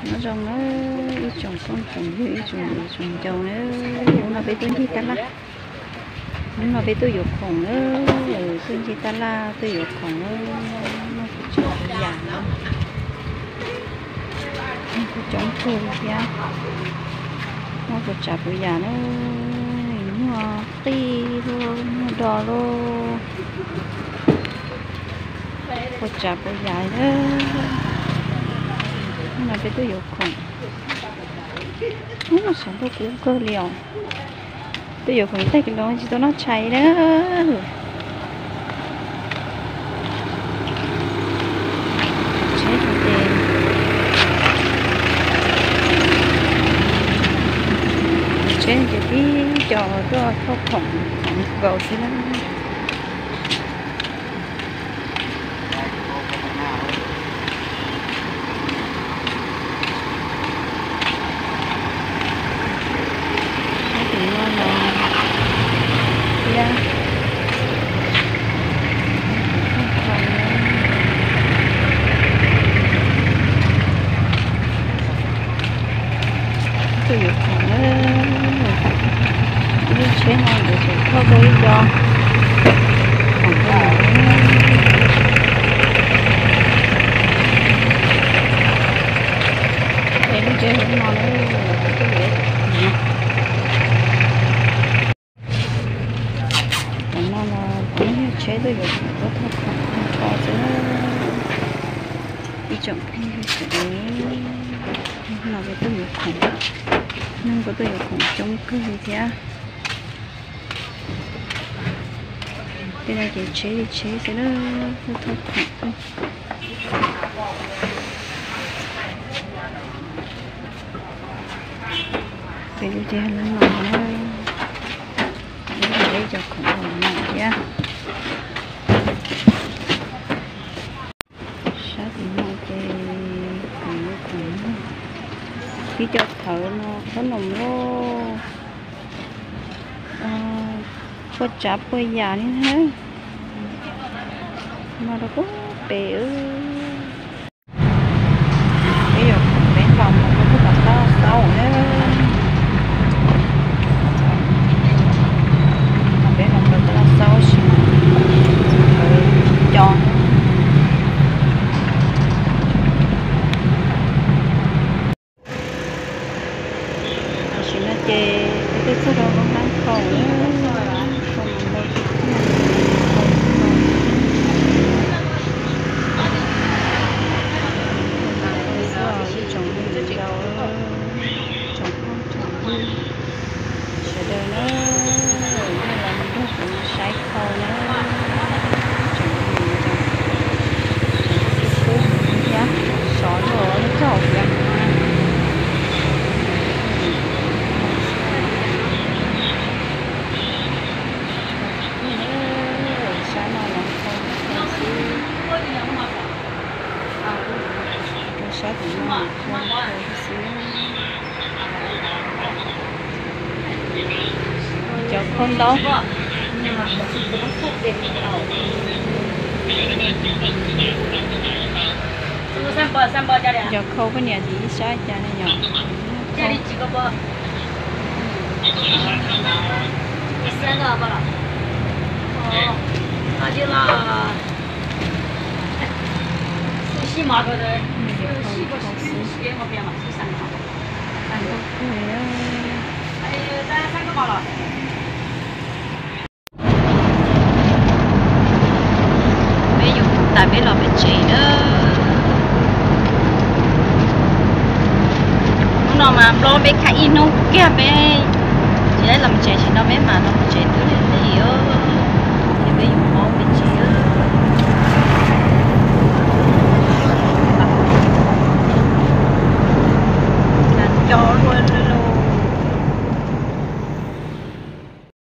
Nyob zoo na ib tsoom phooj tsoom ywg, ib tsoom viv tsoom ncaus na, hnub no peb tuaj ncig tab laj, hnub no peb tuaj yuav khoom na, tuaj ncig tab laj tuaj yuav khoom na, muaj puas tsav puas yam na, muaj puas coob kawg thiab, muaj puas tsav puas yam na, muaj qij luaj, muaj do luaj, puas tsav puas yam na, hnub no peb tuaj yuav khoom. Ub, sawv ntuj kub kawg li os. Tuaj yuav khoom tag kis los tsis tau noj tshais na. Tsheb ces, tsheb ces tib co tuaj thauj khoom, khoom nkaus xwb na. Sab tim no los thiab. Tuaj yuav khoom na, ib lub tsheb no yuav tsum thauj tau ib co khoom rau. Es lub tsheb no na, tam no los kuv ib tsheb tuaj yuav khoom, tuaj thauj khoom nrho xwb. Ib tsoom phooj ywg sawv daws, no peb tuaj yuav khoom, neeg kuj tuaj yuav khoom coob kawg li thiab. Tej no ces tsheb li tsheb xwb na, tuaj thauj khoom. Peb lub tsheb no na, ib co khoom no thiab. Sab tim no ces khoom, khoom, tib co thawv no, khob noom lauj, puas tsav puas yam li na. No rau puag pem. Peb yuav khoom peb los mus rau puag tom Taj Laj Xaub na. Peb los rau Taj Laj Xaub sim co. Tam sim no ces peb twb txog rau lub Nab Khoo, Nab Khoo mas ntau tiag tiag, ntau tiag. Ib tsoom viv ncaus, tsoom phooj tsoom ywg sawv daws na, yog los nrog kuv saib khau na, tsoom viv ncaus, tsoom txiv tub thiab, sov rau lub txoj hauv pev no. Sab no los khau xwb, sab tim no khau xwb. Cov khau ntau. Cov khau poj niam tim ib sab cas ne yom? Peb yuav mus tas peb los pem tsev na. Hnub no mas nplob peb khab ib hnub kiag peb tsis tau los tsev, tsis tau peb mam los tsev twb lig lig os. Ces peb yuav